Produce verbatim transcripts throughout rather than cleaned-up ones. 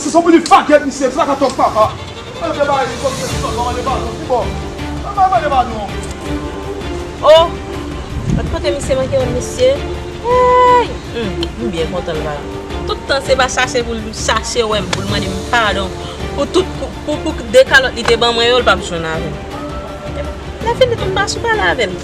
Se son piti fagèt misye, se pa ka tòk papa. Mwen te bay li kòb se sòt, mwen mande padon, ki bò? Mwen mande padon. Oh! Gad kote misye manke wè misye. Hey! Hmm, m byen kontan l pa la. Tout tan se pa chache pou l chache wè m, pou l mande m padon. Pou tout, pou, pou, pou de kalòt li te ban mwen yo, l p ap jwenn avè m. Lè fini tou, m pa sou pale avè l.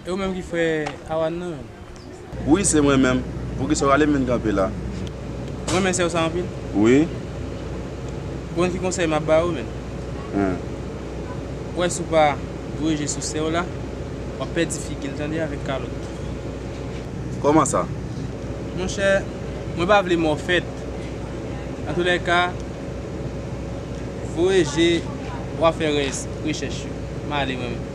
E ou menm ki frè Awan nan menm? Wi, se mwen menm. Poukisa w rale m vin kanpe la? Ou renmen sè w sa anpil? Wi. Ou konn ki konsèy m ap ba ou menm? Hen. Ou wè si w pa voye je sou sè w la, w ap pèdi figi l tande avèk kalòt. Kòman sa? Monchè, mwen pa vle mò fèt. Antoulèka, voye je, w a fè rès rechèch yo. M ale mwen menm.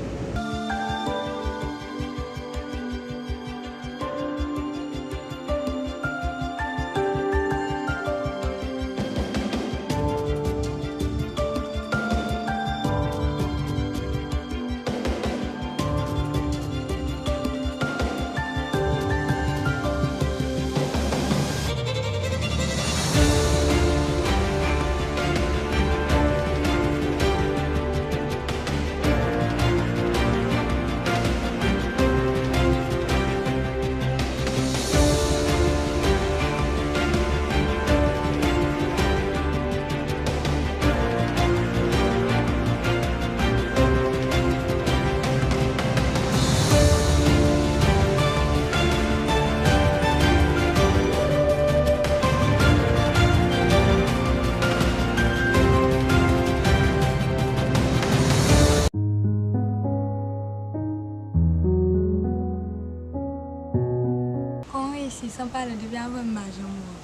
Kòman w reyisi? San pale, depi avan m pa janm wè w.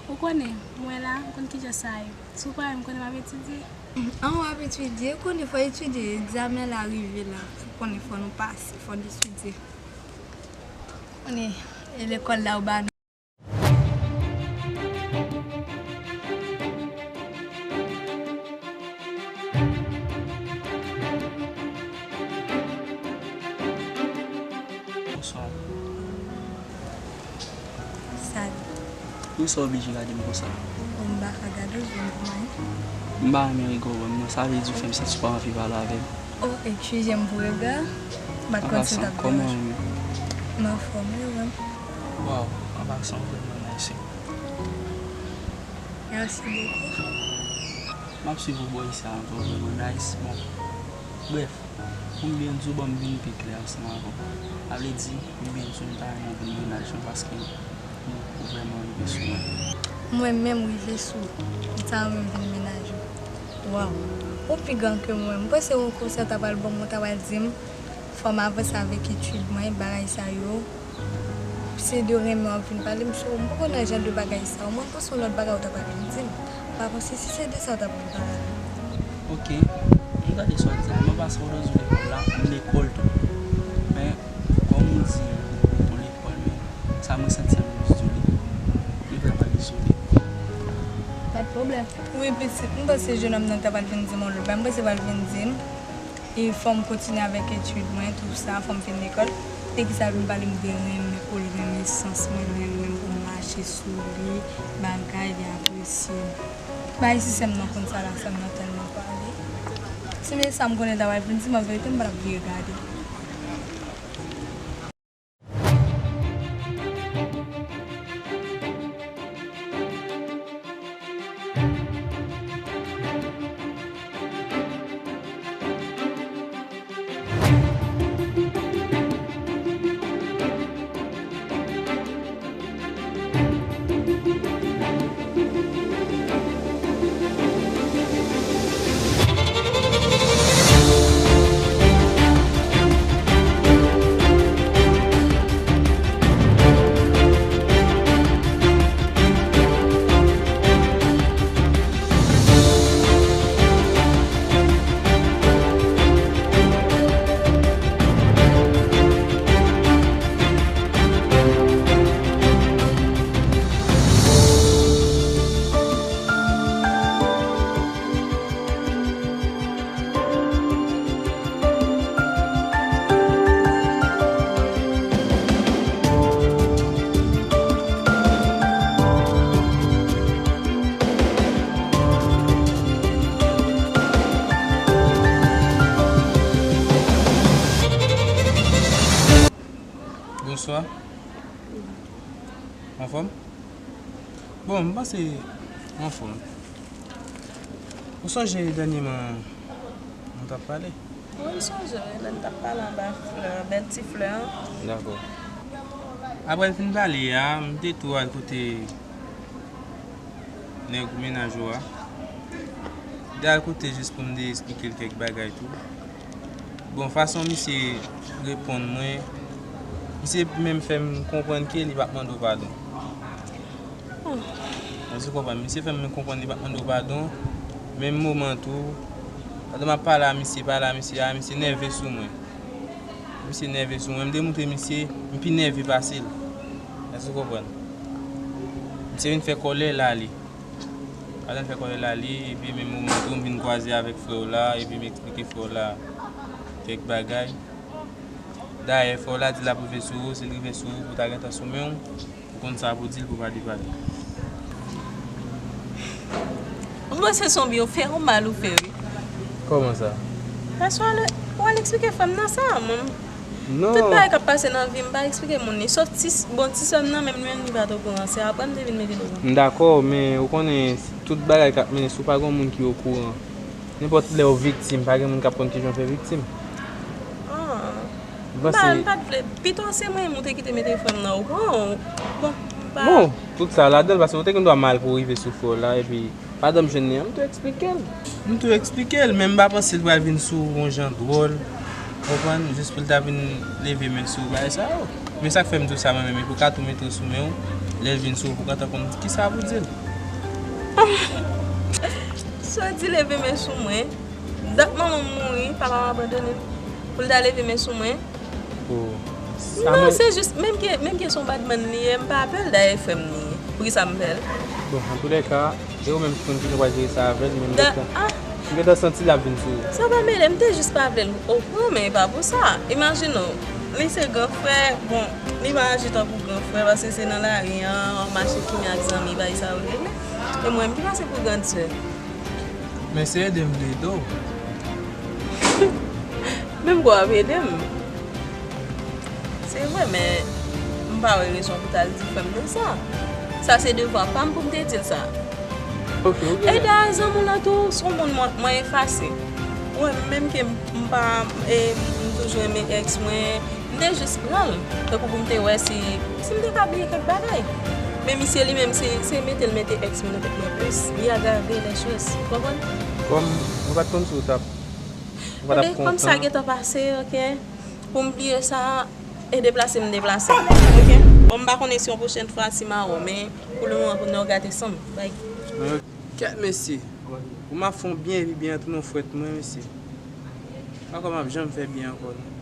Ou konnen, mwen la, m konn kijan sa ye. Si w pa wè m konnen m ap etidye. An, w ap etidye, ou konnen fò etidye, egzamen la rive la. Ou konnen fò nou pase, fò n etidye. Konnen, e lekòl la ou ba nou. Bonswa. Salut. Poukisa w oblije gade m konsa? Bon, m pa ka gade w, je m pa anyen. M pa renmen regard w wè m nan, sa vle di w fè m santi w pa anvi pale avè m. Oh, eskize m pou regard. M pa t konn si w t ap deranje. An pasan, kòman w ye? M anfòm, wi, ou menm? Waw, an pasan, w vrèman nice. Merci beaucoup. M ap swiv ou bò isi a ankò, vrèman nice. Bon, brèf, pou m byen di w, bon, m vin pi klè ansanm avè w. Sa vle di, pou m byen di w, m ta renmen w vin mennaj mwen paske ou, ou vrèman rive sou mwen. Mwen menm rive sou ou, m ta renmen m vin mennaj ou. Waw, ou pi gran ke mwen. M panse yon konsèy w ta pral ban m, ou ta pral di m, fò m avanse avèk etid mwen, bagay sa yo. Se de renmen w ap vin pale m sou, m poko nan jan de bagay sa yo. Mwen panse yon lòt bagay ou ta pral vin di m. M pa panse si se de sa w ta pral pale avè m. Ok, m tande sa w di a, mwen pase w nan zòn lekòl la, m lekòl tou. Men, kòm ou di, ou lekòl, men sa mwen santi an m dezole. Mwen vrèman dezole. Pa t pwoblèm. Wi, pitit, m panse jenòm nan ta pral vin di m yon lòt bagay. M panse l pral vin di m, e fò m kontinye avèk etid mwen, tou sa, fò m fin lekòl. Te ki sa l vin pale m de renmen, pou l renmen sans mwen, l renmen m pou m mache sou li, bagay, li apresye m. Bay si sè m nan konn sa la, sè m nan tèlman pale. Si se sa m konnen l ta pral vin di m, an verite, m pa t ap vire gade. Bonswa. Anfòm? Bon, m panse m anfòm. Ou sonje dènyèman nou t ap pale? Wi, m sonje, lè n t ap pale anba flè, bèl ti flè an. Dakò. Apre n fin pale a, m te tou al kote nèg ou mennaj ou a. M te al kote jis pou m te eksplike l kèk bagay tou. Bon, fason misye reponn mwen, misye menm fè m konprann ke li p ap mande w padon. Èske w konprann? Misye fè m konprann li p ap mande w padon. Menm moman tou, pandan m ap pale a misye, pale a misye a, misye nève sou mwen. Misye nève sou mwen. M te montre misye, m pi nève pase l. Èske w konprann? Misye vin fè kòlè l ale. Pandan l fè kòlè l ale, epi menm moman tou, m vin kwaze avèk frè w la, epi m eksplike frè w la kèk bagay. Dayè, frè w la di l ap rive sou ou, si l rive sou ou, pou ta gentan sou men w, ou konn sa pou di l pou pa depale. Ou panse se yon byen w fè, yon mal ou fè, wi. Kòman sa? Paske w al, w al eksplike frè m nan sa, mwen. Non. Tout bagay k ap pase nan vi m, m pa eksplike moun li. Sof ti, bon, ti sè m nan, menm li menm li pa t okouran. Se apre m te vin mete l okouran. M dakò, men ou konnen, tout bagay k ap mennen, si w pa gen yon moun ki okouran, nenpòt lè w viktim, pa gen moun k ap konn kijan w fè viktim. Ah. M panse. M pa, m pa t vle. Pito se mwen, m te kite mete frè m nan okouran. Bon, m pa. Bon, tout sa ladan l, paske ou te gen dwa mal pou w rive sou frè w la, epi pandan m jwenn li an, m tou eksplike l. M tou eksplike l, men m pa panse l pral vin sou w yon jan dwòl, konprann, jis pou l ta vin leve men sou w, bagay sa yo. Men sa k fè m di w sa mwen menm, epi w ka tou mete l sou men w, lè l vin sou w, pou w ka ta konn kisa pou di l. Sa w di leve men sou mwen? Dat manman m mouri, papa m abandone m. Pou l ta leve men sou mwen? Oh. Non, se jis, menm ke, menm ke se yon bad man li ye, m pa pè l, dayè frè m li ye. Poukisa m pè l? Bon, antoulèka, e ou menm ki konn kijan w pral jere sa avè l, men m gentan, ah, m gentan santi l ap vin sou ou. Sa pa mele, m te jis pa vle l okouran, men e pa pou sa. Imajine w, li se gran frè, bon, li pa aji tankou gran frè, paske se nan lari an, w ap mache fimen ak zanmi, bagay sa yo regle. E mwen, m ki pase pou grand sè. Men se ede m vle ede w. Menm kwa w ap ede m. Se vre, men m pa wè rezon pou ta al di frè m nan sa. Sa se devwa pa m pou m te di l sa. Ok, ok. E dayè zanmi w lan tou, se yon moun mwen, mwen efase. Ou wè, menm ke m, m pa, e, m toujou renmen èks mwen, m te jis pran l, tankou pou m te wè si, si m te ka bliye kèk bagay. Men misye li menm, se, se mete l mete èks mwen nan tèt mwen plis. Li agrave lè chwès. Ou konprann? Kòm mwen pa t konn si w t ap, ou pa t ap kontan. Ebyen, kòm sa gentan pase, ok? Pou m bliye sa, e deplase m deplase. Ok? Bon, m pa konnen si yon pwochèn fwa si m a wè w, men pou lemoman pou nou gate sanm. Bye. Kèt mesye. Ou m ap fè yon byen epi byen an tounen yon frèt mwen, mesye. Pa kwè m ap janm fè byen ankò, non.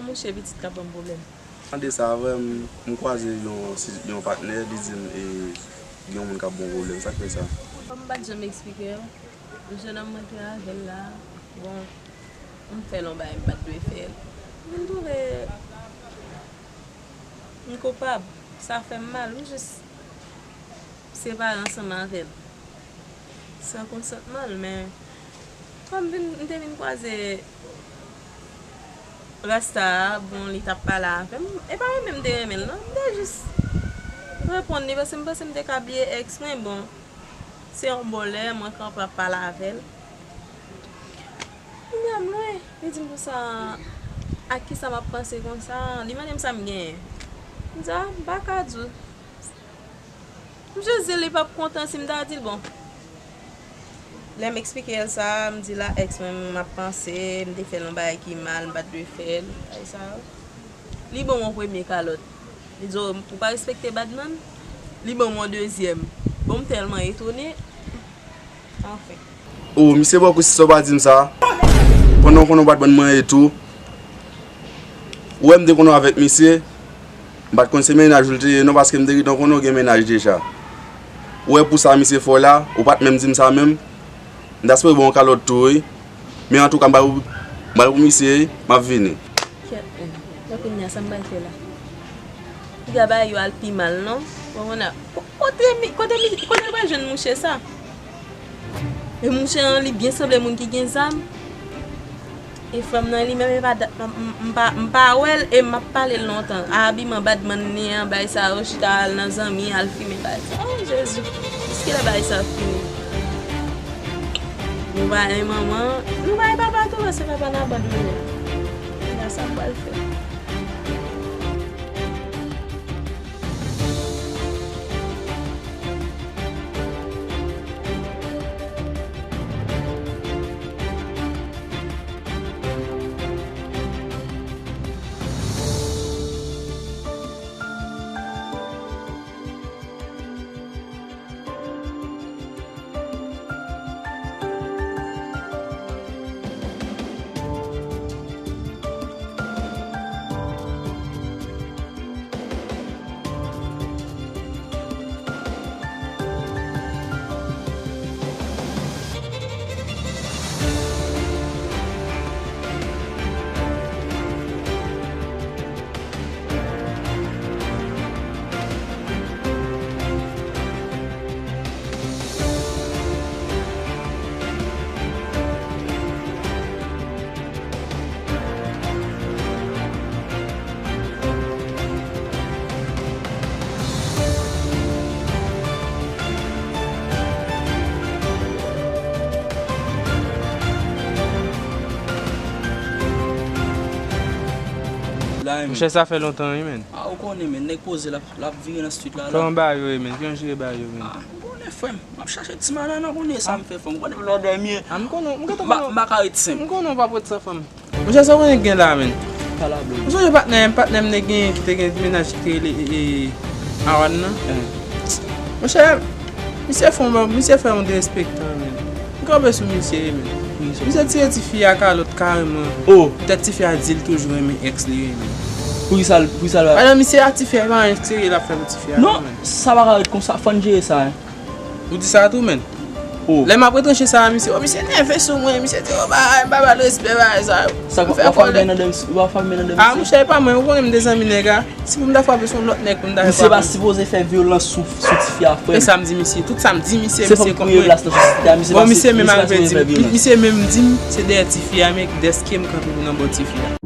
Bon, mouche, pitit k ap ban m pwoblèm. Mande sa avè m, m kwaze yon, si, yon patnè, li di m, e, gen yon moun k ap bon pwoblèm, sa k fè sa? Kòm m pa t janm eksplike w, jennonm mwen te avè l la, bon, m fè l yon bagay m pa t dwe fè l. M vin twouve m koupab, sa fè m mal, m jis separe ansanm avè l. San konsantman l, men Kòm m vin, m te vin kwaze Rasta a, bon, li t ap pale avè m. E pa renmen m te renmen l, non. M te jis reponn li, paske m panse m te ka bliye èks mwen, bon. Se yon bon lè, mwen kanpe ap pale avè l. Kounye a m lwen, li di m konsa, ak kisa m ap panse konsa, li mande m sa m genyen. M di, a, m pa ka di w. M jis di l li p ap kontan si m ta di l, bon. Lè m eksplike l sa, m di l a èks mwen m ap panse, m te fè l yon bagay ki mal, m pa t dwe fè l, bagay sa yo. Li ban m yon premye kalòt. Li di, o, ou pa respekte badman? Li ban m yon dezyèm. Bon, m tèlman etone. Anfen. O, misye bòkous, sa w pa di m sa. Pandan w konnen w pa t bann mwen e tou. Ou wè m te konnen w avèk misye. M pa t konn se mennaj ou l te ye non, paske m te gentan konnen w gen mennaj deja. Ou wè pou sa misye fè w la, ou pa t menm di m sa menm. M ta sipoze ba w yon kalòt tou, wi. Men antouka, m ba l pou, m ba l pou misye, wi. M ap vini. Kèt, men. Bon, kounye a, sa m pral fè la? Piga bagay yo al pi mal, non? Bon, bon, a, ko-, kote mi, kote mi, kote l pral jwenn mouche sa? E mouche an, li byen sanble moun ki gen zam. E fanm nan, li menm, e pa dat, m, m, m pa, m pa wè l, e m ap pale l lontan. A, abiman badman li an, bagay sa yo, chita al nan zanmi, al fimen, bagay sa. O, Jezi, jiskilè bagay sa ap fini? Nou pa gen manman, nou pa gen papa tou, se papa n abandone. Kounye a sa m pral fè? Monchè, sa fè lontan, wi, men. A, ou konnen, men, nèg poze l ap, l ap vire nan street la, la. Kòman bagay yo ye, men? Kijan w jere bagay yo, men? A, ou konnen, frè m. M ap chache ti malè nan, konnen sa m fè, frè m. Ou konnen m lòdè m ye. A, m konnen, m gentan konnen. M pa ka ret senp. M konnen w p ap ret san fanm. Monchè, sa w konnen k gen la, men? Pale a blo. Ou sonje patnè, patnè m te gen, ki te gen mennaj ki te rele, e, e, Awan nan? Monchè, misye fè yon, misye fè yon derespektan, men. M kanpe sou misye, men. Misye tire tifi a kalòt kareman. O! Poutèt tifi a di l toujou renmen èks li, men. Poukisa l, poukisa l pa... Alò, misye a tifi a, e pa anyen serye l ap fè pou tifi a, non, men. Sa pa ka ret konsa, fò n jere sa, en. Ou di sa tou, men. O. Lè m ap retranche sa a, misye, o, misye nève sou mwen, misye di, o, bagay, m pa ba l respè, bagay sa yo. Sa w ap fè kòlè nan dèm, w ap fè men nan dèm. A, monchè, e pa mwen, ou konnen m de zanmi nèg la. Si pou m ta frape sou yon lòt nèg pou m ta fè frape. Misye pa sipoze fè vyolans sou, sou tifi a, frè m. E sa m di misye, tout sa m di misye, misye konprann. Se fòk m touye plas nan sosyete a, misye pa sipoze fè vyolans. Bon, misye menm al redi m, misye menm di m, se dèyè tifi a, men dèske m kanpe pou nan bò tifi a.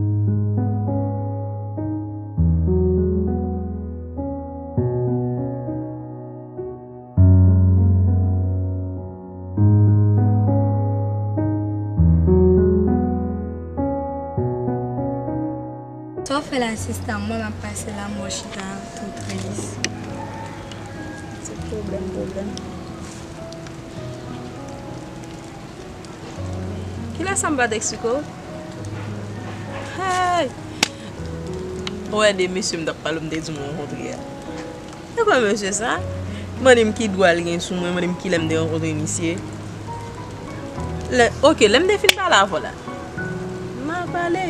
Sa w fè la, sista? Mwen, m ap pase la, mwen chita tou tris. Se pwoblèm, pwoblèm. Kilè sa m pa t eksplike w? Hey! Ou wè de mesye m t ap pale, m te di w m rankontre a. Se kwa mesye sa? Mande m ki dwa l gen sou mwen, mande m kilè m te rankontre misye. Lè, oke, lè m te fin pale avè w la. M a pale.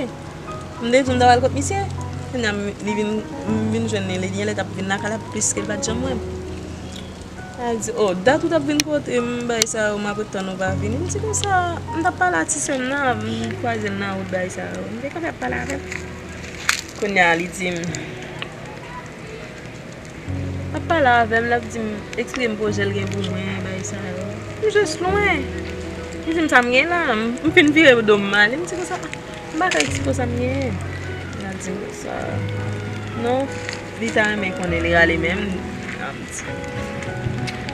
M te di w m ta pral kot misye. Kounye a m, li vin, m vin jwenn li, li genlè t ap vin lakay la, piske l pa t janm wè m. L di, o, dat ou t ap vin kote m, bagay sa yo, m ap ret tann ou pa vini. M di konsa, m t ap pale a ti sè m nan, m kwaze l nan wout, bagay sa yo. M te kanpe ap pale avè l. Kounye a, li di m, l ap pale avè m, l ap di m, eksplike m pwojè l gen pou mwen, bagay sa yo. M jis lwen. Li di m sa m gen la, m m fin vire do m ale, m di konsa, m pa ka eksplike sa m genyen. Li di m konsa, non, li ta renmen konnen li rale menm, m di,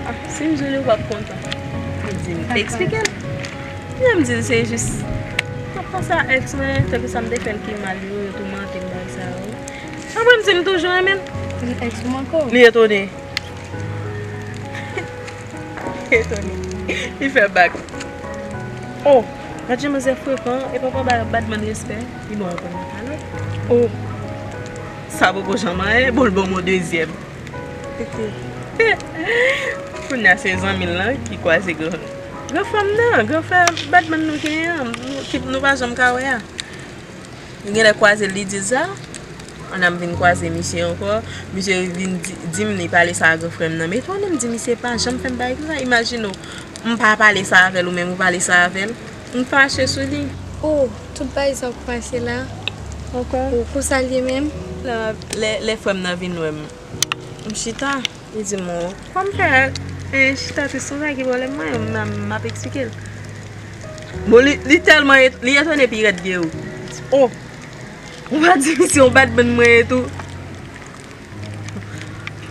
ah, si m di w li, w p ap kontan. Li di m eksplike l. Lè m di l se jis, m ap panse a ex mwen, tankou sa m te fè l ki mal yo, yo toumante m bagay sa yo. Apre m di m toujou renmen l. Ex ou manke w. Li etone. Etone. Li fè bak. Oh, gad jan manzè frekan, e papa ba badman respè. Li bon ankò nan pale. Oh, sa poko janm anyen, bon l ban m yon dezyèm. Kounye a se zanmi l lan ki kwaze gran, gran frè m nan, gran frè badman nou genyen an, nou, ki nou pa janm ka wè a. Li genlè kwaze l, li di l sa. Ann a m vin kwaze misye ankò. Misye vin di, di m li pale sa a gran frè m nan. M etone, m di misye pa janm fè m bagay konsa. Imajine w, m pa pale sa avè l, ou menm ou pale sa avè l. M fache sou li. Oh, tout bagay sa w kòmanse la. Ankò? Oh, konsa l ye menm? Lè, lè, lè frè m nan vin wè m, m chita. Li di m, oh, kòman m fè, eh, chita tris konsa, ki pwoblèm mwen? M, m, m ap eksplike l. Bon, li, li tèlman et-, li etone pi rèd ke ou. Oh, ou pa di misye yon badman mwen ye tou.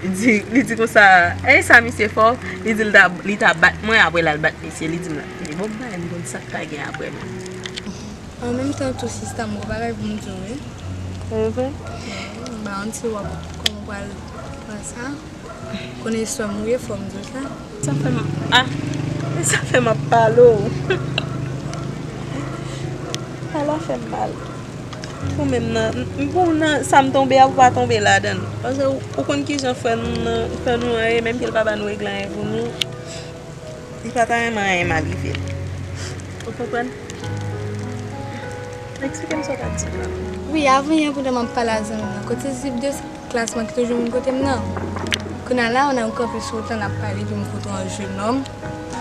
Li di, li di konsa, eh, sa misye fò, li di l ta, li ta bat mwen, apre l al bat misye, li di m la, li bon, m pa menm konn sa k ka gen apre m. An menm tan tou, sista m, gon bagay pou m di w, wi. Ou vre? M pa konn si w ap, kòman w pral pran sa. Konnen istwa m ou ye, fò m di w sa. Sa fè m, ah, sa fè m ap pale w. Ala fè m mal. Ou menm nan, m pou nan, sa m tonbe a, ou pa tonbe ladan l. Paske ou, ou konn kijan frè nou nan, frè nou an ye, menm ke l pa ba nou regle anyen pou nou. Li pa ta renmen anyen mal rive l. Ou konprann? Eksplike m sa w t ap di m lan. Wi, avan yè, pandan m ap pale a zanmi m nan, kote zip de klas mwen ki toujou vin kote m nan. Kounye a la, nou kanpe sou wout lan, n ap pale, epi m koute yon jenòm.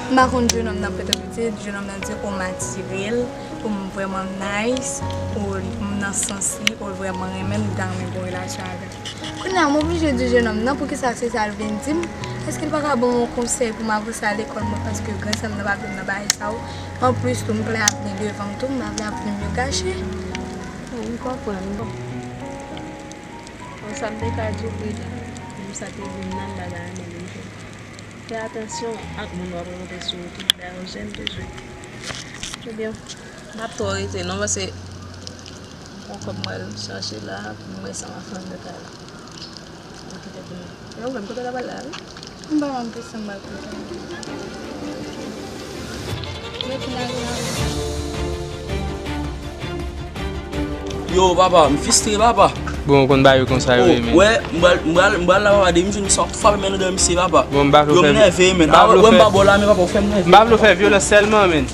M pa konn jenòm nan, petèt li te jenòm nan di, o, m atire l, o, m vrèman nice, o, m nan sans li, o, l vrèman renmen m, li ta renmen gen yon relasyon avè m. Kounye a, m oblije di jenòm nan poukisa se sa l vin di m. Èske l pa ka ban m yon konsèy pou m avanse a lekòl mwen, paske gran sè m nan pa vle m nan bagay sa yo. Anplis tou, m pa vle avni devan m tou, m pa vle avni m yo gache. Wi, m konprann. Bon, sa m te ka di w, Brenda, menm sa te vin nan, m pa ta renmen li jwenn. Fè atansyon ak moun w ap rankontre sou wout ou, bagay yo jèn toujou. Ebyen, m p ap twò rete non, paske m gon kòb mwen al chache la, pou m wè sa m ap fè anndan kay la. Mwen kite pou nou. E ou menm, kote w t ap al la, wi? M pa konn kisa m pral poze. Mwen fin ale la. Yo, papa, m fistre, papa. Bon, ou konn bagay yo konsa yo ye, men. Wè, m pral, m pral, m pral la, papa, depi m jwenn misye, m ap frape men nan dan misye, papa. Bon, m pa vle w fè, m nève, men. Wè, m pa bò la, men, papa, ou fè m nève. M pa vle w fè vyolans sèlman, men.